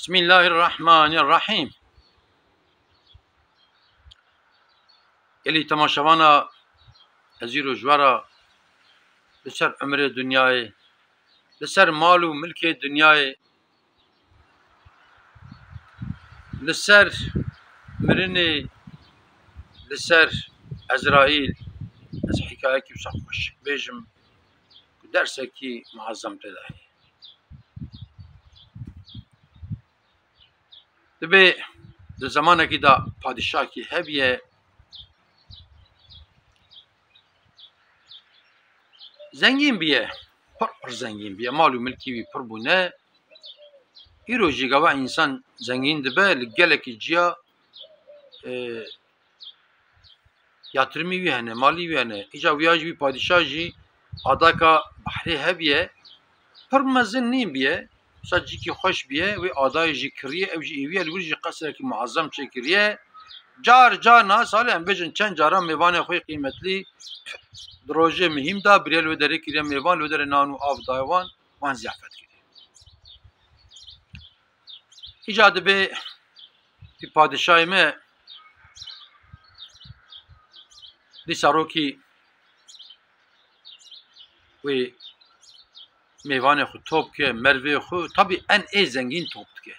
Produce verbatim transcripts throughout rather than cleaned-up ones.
Bismillahirrahmanirrahîm. Gelî temaşevana, ez îro ji we re li ser umrê dinyayê, li ser mal û milkê dinyayê, li ser mirinê, li ser Ezraîl, ez hikayekî wisa xweşik bêjim ku dersekî muazzam tê de heye. Dibê di zemanekî de padîşahekî hebiye, zengîn biye, pir pir zengîn biye, mal û milkî wî pir bûne. Îro jî gava însan zengîn dibe, li gelekî ciya, e, yatirimî wî hene, malî wî hene. Îca wiya jî wî padîşah jî adaka behrê hebiye, pir mezin nîn biye, wisa cîkî xweş biye, wê adayê jî kiriye, ew jî êviye li wir jî qesrekî muazzam çêkiriye. Car car niha salê em bêjin çend caran mêvanê xwe qîmetlî di rojê muhîm de biriye li wê derê kiriye mêvan, li wê derê nan û av daye wan, wan ziyafet kiriye. Îca dibê wî padîşahê me dîsa rokî wê mêvanê xwe top ke, mervê xwe, tabî en ê zengîn top dike.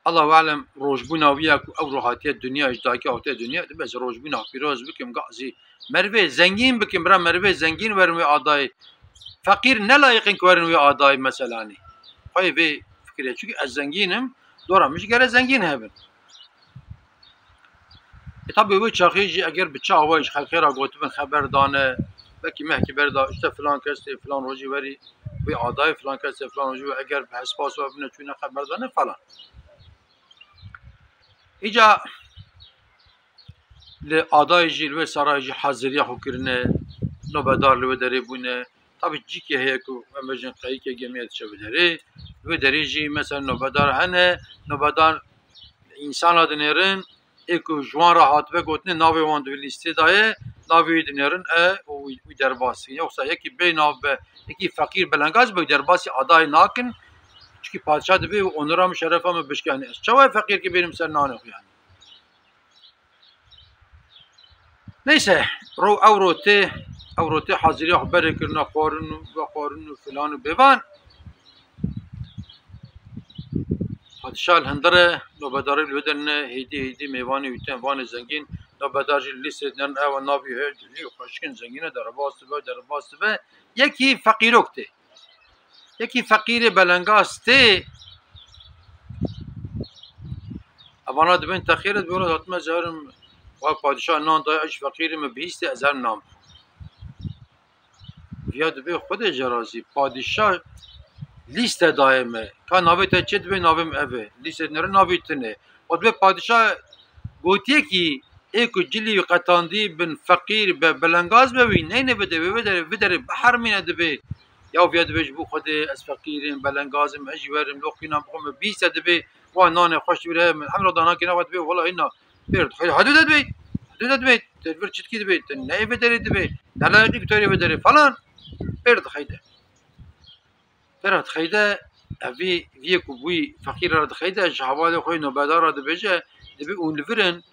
Allahu alem rojbûna wî ya ku ew ro hatiye dinya, ji dayikê hatiye dinya, dibe ez rojbûna pîroz bikim, gazî mervê zengîn bikim, bira mervê zengîn werin wê adayê. Feqîr ne layiq in ku werin wê adayê meselanî. Xweyê vê fikirê. Çunke ez zengîn im, dora min jî gere zengîn hebin. E, tabî wê çaxê jî eger bi çi awayî ji xelkê re gotibin xeber dane, belkî mehkî ber da, işte filan kes tê, filan rojî werî wê adayê, filan kes tê, filan rojî werî, eger bi hespas we bine çûne xeber dane falan. Îca li adayê jî, li wê serayê jî haziriya xwe kirine, nobedar li wê derê bûne. Tabî cîkê heye ku em bêjin qeyikê, gemiyê diçe bi derê. Li wê derê jî mesela nobedar hene, nobedar însana dinêrin, ê ku ji wan re hatibe gotinê navê wan di wî lîstê de ye, navê wî dinêrin, e, û wî, wî derbas dikin. Yoksa yekî bê nav be, yekî feqîr belengaz be, wî derbasî adayê nakin. Çikî padîşah dibê û onura min, şerefa min bişkene. Ez çawa feqîrkî bênim ser nanê xwe yani? Neyse, ro, ew ro tê, ew ro tê haziriya xwe berê kirine, xwarin û vexwarin û filan û bêvan. Padîşah li hundir e, nobedarê li wê derine, hêdî hêdî mêvanê wî tên, vanê zengîn, nobedar jî li lîstê dinêrin, ew navî heye, cilî xweşik in, zengîn e, derbas dibe, derbas dibe. Yekî feqîrok tê. Yekî feqîrê belengaz tê. Evana dibên te xêr e, dibê wela hatime ez herim, wa padîşah nan daye, ez jî feqîrê, min bihîstê ez herim nan bixwim. Viya dibê Xwedê jê razî, padîşah lîste daye me. Ka navê te çi, dibê navê min ev e. Lîste dinêre navê tune. Û dibê padîşah gotiye kî ê ku cilî wî qetandî bin feqîr be, belengaz be wî, neyne bide wê, wê derê, vê derê biherimîne dibê. Ya viya dibê ji bo Xwedê ez feqîr im, belengaz im, ez jî werim, loqîna bixwim, bihîste dibê, wa nanê xweş dibê, min hemra danakî naxwe dibê, wela hîna pêr dixeyde, hedû de dibê, hedû de dibê, te vir çitkî dibê, te ne ê vê derê dibê, ne layiqî ku tu erê vê derê falan, pêr dixeyde. Pêra dixeyde, ev vî, viyê ku bûyî feqîr re dixeyde, ji hevalê xwe yê nobedar re dibêje, dibê û li vir in,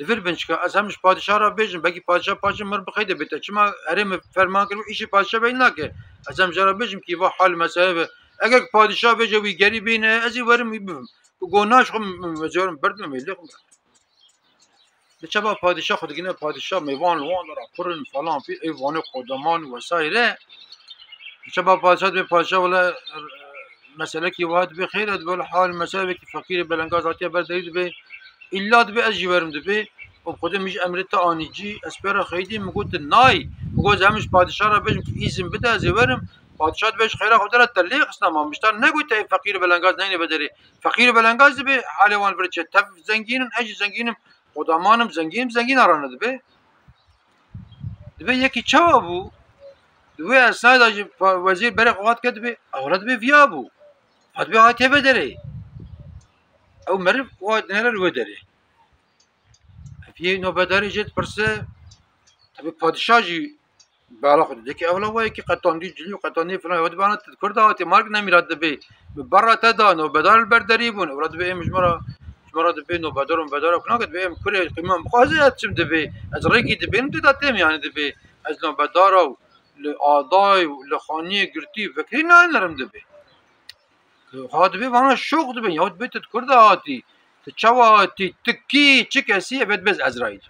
li vir bin, çika ez hem ji padîşah re bêjim, belkî padîşah paşê min bixeyde bê, te çima erê min ferman kir û îşê padîşah beyî nake. Ez hem jê re bêjim kî va hal mesele be. Eger padîşah bêje wî gerî bîne, ez ê werim wî bibim. Ku go naş xwe min, min, min, min, berdim, min, lê xwe Li çava padîşah xwe digine, padîşah mêvan li wan de re pir in, falan fî, ev vanê qodeman û wesaire. Li çava padîşah dibê, padîşah wele, e, meselekî wiha dibê, xêr e, dibê wele hal mesele wekî feqîrê belengaz hatiye ber derî dibê, îlla dibê ez jî werim dibê. Û bi Xwedê min jî emrê te anî cî, ez pê re xeydî, min got tu nayî. Min got ez hem ji padîşah re bêjim ku îzin bide ez ê werim. Padîşah dibê ji xêra Xwedê re te lê xistina ma, min ji te re negot te ê feqîrê belengaz neyne vê derê. Feqîr û belengaz dibê, halê wan vir çi? Tev zengîn in, ez jî zengîn im, qodaman im, zengîn im, zengîna re ne dibê. Dibê yekî çawa bû? Di wê esnayê de jî pa-, wezîr berê xwe hat ke dibê, ewle dibê viya bû. Hat dibê hatiye vê derê. Ew meriv wa dinêre li wê derê. Ev yê nobedarê jê dipirse, tabi padîşah jî bala xwe dide ki ewla wayekî qetandî, cilî û qetandî filan, ew dibana tu kurda hatî mark nemîrat dibê. bi berra te da, nobedar li ber derî bûn. Ewla dibê em ji me re, ji me re dibê nobedar û nobedar ku nake, dibê em kurê qîman bixwaze ez çim dibê. Ez rêkî dibêm tê da têm, yanî dibê ez nobedar û li adayê û li xaniyê girtî vekirî nayên lerim dibê. Ha dibê vana şoq dibê, ya dibê tu di kur de hatî, tu çawa hatî, tu kî, çi kesî, ev dibê ez Ezraîl.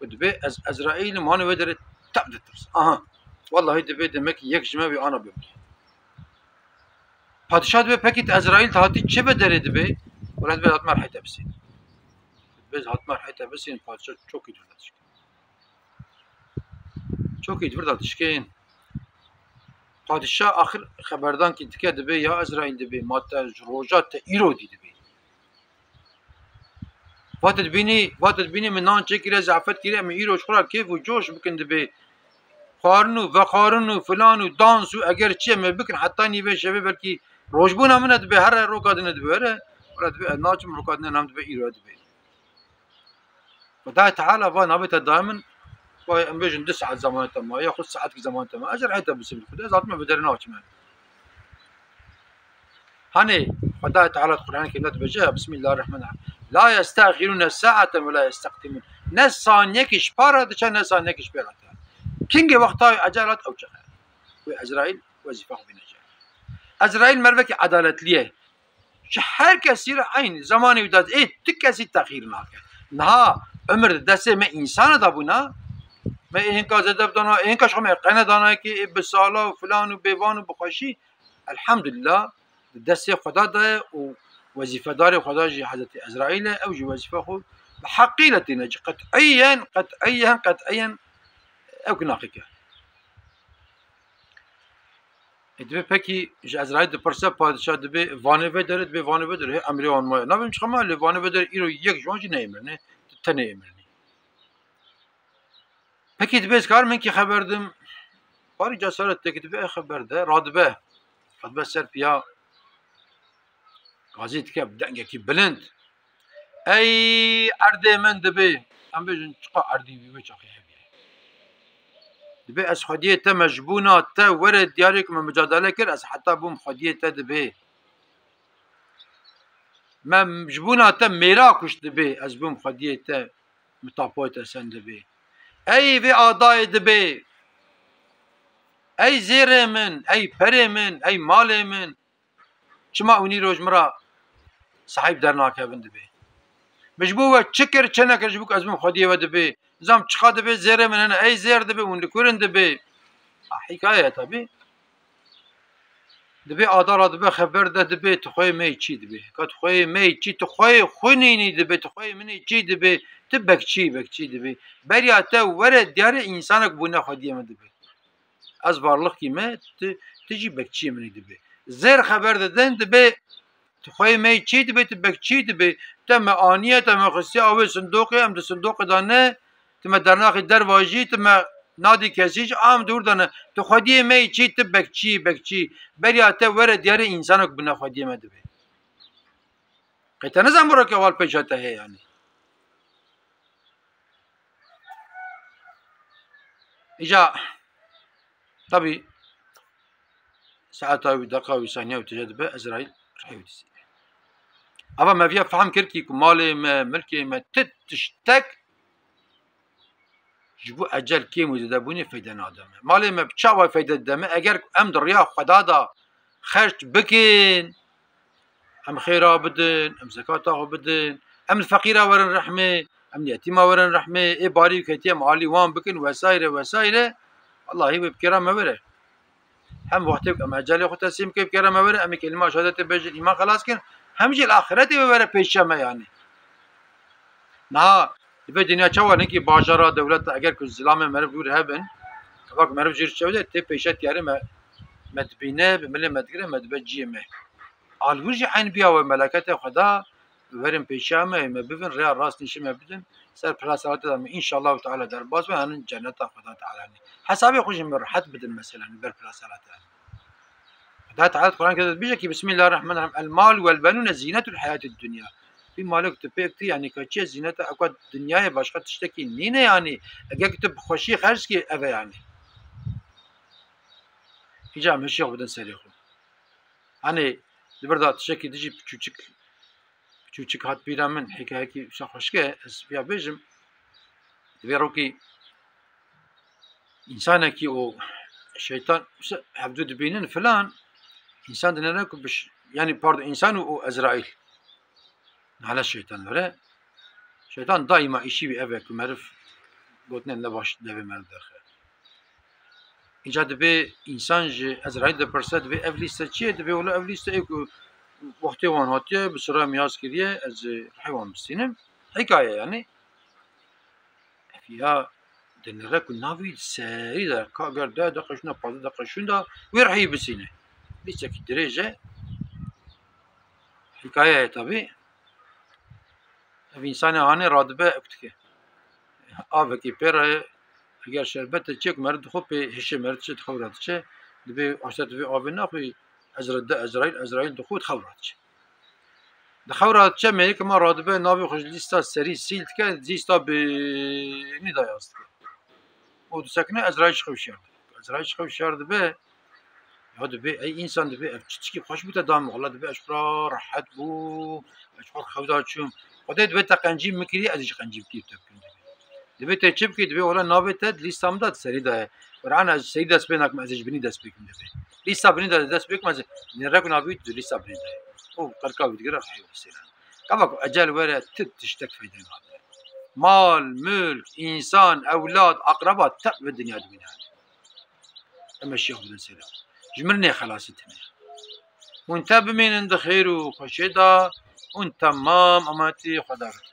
Û dibê ez Ezraîl im, hanê wê derê tev ditirse. Aha. Wellahî dibê demek yek ji me wî ana bimrê. Padîşah dibê pekî tu Ezraîl te hatî çi ve derê dibê? Wela dibê hatime rihê te bisîn. Dibê ez hatime rihê te bisîn, padîşah çokî dûr dişkî. Çokî dûr da dişkên. Padîşah axir xeberdankî dike dibê ya Ezraîl dibê ma te ji roja te îro dî dibê. Vat dibînî, vat dibînî min nan çêkiriye, zehfet kiriye, min îro ji xwe re kêf û coş bikin dibê. Xwarin û vexwarin û filan û dans û eger çi em ê bikin heta nîvê şevê belkî rojbûna min e dibê, here roka din e dibê, here. Wela dibê ez naçim roka din e, nam dibê îro dibê. Xwedayê Teala va navê te dayê min, va em bêjin du saet zemanê te ma, ya xwe saetkî zemanê te ma. Ez rehê te bisim, Xwedayê zatime bi derê naçime. Hanê Xwedayê Teala di Qur'an-ê Kerîm de dibêje, Bismillahirrahmanirrahim. La yestexirûne saeten ve la yesteqdîmûn. Ne saniyekî ji para diçe, ne saniyekî ji pêra diçe. Kingê wexta wî ecel hat ew çax e. Wê Ezraîl wezîfa xwe bîne jê. Ezraîl mervekî edaletlî ye. Ji her kesî re eynî zemanê wî de ê tu kesî texîr nake. Niha umir di destê me însana de bûna, me ê hinka zêde bidana, ê hinka ji xwe me qene dana ki ê bi sala û filan û bêvan û bi xweşî. Elhamdulillah, di destê Xweda de ye û wezîfedarê Xweda jî Hezretî Ezraîl e, ew jî wezîfa xwe bi heqî le tîne cî. Qet'iyen, qet'iyen, qet'iyen ew ki naqîke. Ê, dibê pekî ji Ezraîl dipirse, padîşah dibê vanê vê derê, dibê vanê vê derê, hê emrê wan maye. Nabêm çiqa ma lê vanê vê derê îro yek ji wan jî neyê mirinê, tu tenê yê mirinî. Pekî dibê ez karim hinkî xeber dim. Parî cesaret têkî dibê xeber de, radibe. Radibe ser piya gazî dike bi dengekî bilind. Ey erdê min dibê. Em bêjin çiqa erdî wî wê çaxê hebî. Dibê ez xwediyê te me ji bûna te were diyarê ku me micadele kir, ez heta bûm xwediyê te dibê. Me ji bûna te mêra kuşt dibê, ez bûm xwediyê te, min tapoyê te sen dibê. Ey vê adayê dibê. Ey zêrê min, ey perê min, ey malê min. Çima hûn îro ji min re sahîb dernakevin dibê? Min ji bo we çi kir, çi nekir, ji bo ku ez bim xwediyê we dibê? Zam çiqa dibê zêrê min hene, ey zêr dibê, hûn li kur in dibê. Ha, hîkaye ye tabî. Dibê adara dibe xeber de dibê, tu xweyê me yê çî dibê. Ka tu xweyê me yê çî, tu xweyê xwe nînî dibê, tu xweyê min ê çî dibê, tu bekçî, bekçî dibê. Beriya te were diyarê însanek bûne xwediyê me dibê. Ez varlıkî me, tu, tu jî bekçiyê min î dibê. Zêr xeber didin, dibê, tu xweyê me yî çî dibê, tu bekçî dibê. Te me aniye, te me xistiye awê sindoqê, em di sindoqê de ne, tu me dernaxî derva jî, tu me nadî kesî jî, em dûr de ne. Tu xwediyê me yî çî, tu bekçî, bekçî. Beriya te were diyarê însanek bûne xwediyê me dibê. Qey te nizan biro ke wal pêşa te heye yanî. Îca, tabî, saeta wî, deqa wî, saniya wî tije dibe, Ezraîl rihê wî dizîne. Ava me viya fehm kir kî ku malê me, milkê me, ti tiştek ji bo ecel kêm û zêdebûnê feyde nade me. Malê me bi çawa feyde dide me? Eger em di riya Xweda de xerc bikin, em xêra bidin, em zekata xwe bidin, em li feqîra werin rehmê, em li yetîma werin rehmê, ê barî û ketî em alî wan bikin, wesaire, wesaire. Wellahî wê bi kêra me were. Hem wextê em ecelê xwe teslîm bikin, bi kêra me were, em ê kelîma şehadetê bêjin, îman xelas kin, hem jî li axiretê wê were pêşiya me yanî. Niha li vê dinya çawa hinkî bajara dewleta eger ku zilamê meriv dûr hebin, heva ku meriv jî çew de tê pêşe tiyarê me, me dibîne, bi milê me digire, me dibe ciyê me. Alwir jî eyn biya we meleketê Xweda werin pêşiya me, me bibin rêya rast nîşî me bidin, ser pira serata de me înşallahu teala derbas bin, henin cenneta Xweda Teala nî. Hesabê xwe jî me rehet bidin mesela, ber pira serata. Xweda Teala di Quran-ê Kerîm de dibêje ki, Bismillahirrahmanirrahim, El mal vel benûne zînetul heyatid dunya. Vî malê ku tu pêk tî, yanî ka çi ye, zîneta ewka dinyayê, başqa tiştekî nîne yanî. Eger ki tu bi xweşî xerc kî, ev e yanî. Îca em hişê xwe bidin serê xwe. Hani di vir de tiştekî dijî piçûçik, piçûçik hat bîra min, hikayekî wisa xweşik e, ez vêya bêjim. Di vê rokî însanekî û şeytan, wisa hevdu dibînin filan, însan dinêre ku biş-, yanî pardon, însan û, û Ezraîl. Nale şeytan were. Şeytan daîma îşî wî ev e ku meriv gotinên ne baş devê meriv derxe. Îca dibê însan ji Ezraîl dipirse, dibê ev lîste çi ye? Dibê wele ev lîste ê ku wextê wan hatiye, bi sira min yaz kiriye, ez ê rihê wan bistînim. Hikaye yanî. Ev ya dinire ku navî serî de ka ger deh deqe şûnda, pazdeh deqe şûnda, wê rihî bistîne. Lîstekî dirêj e. Hikaye ye tabî. Ev însanê hanê radibe ew dike. Avekî pê re ye, eger şerbet de çêk meriv dixwe pê hişê meriv diçe, di xew re diçe, dibê aşta divê avê naxwî, Ezra-, de Ezraîl, Ezraîl dixwe di xew re diçe. Di xew re diçe, mêrike ma radibe navê xwe ji lîsta serî sîl dike, lîsta bênî de yaz dike. Û disekine Ezraîl ji xew şer dibe. Ezraîl ji xew şer dibe, Ya dibê, ey însan dibê, ev çi tişkî xweş bû te da min. Wela dibê, ez ji xwe re rehet bû, ez ji xwe re xew da çûm. Xwedê dibê te qencî min kiriye, ez jî qencî bikî te bikim dibê. Dibê te çi bikî? Dibê, wela navê te di lîsta min de di serî de ye. Were ana ez serî dest pê nakim, ez ê ji binî dest pê kim dibê. Lîsta binî de dest pê kim, ez ê nêre ku navê wî di lîsta binî de ye. Û qirka wî digire, rihê wî sêre. Kava ku ecel were, ti tiştek feyde nade. Mal, mülk, însan, ewlad, akraba, te bi dinya dibîne. Em eşiya xwe din sêre. Ji mirinê xelasî tune. Hûn te bimînin di xêr û xweşê de, hûn temam emanetî Xweda bin.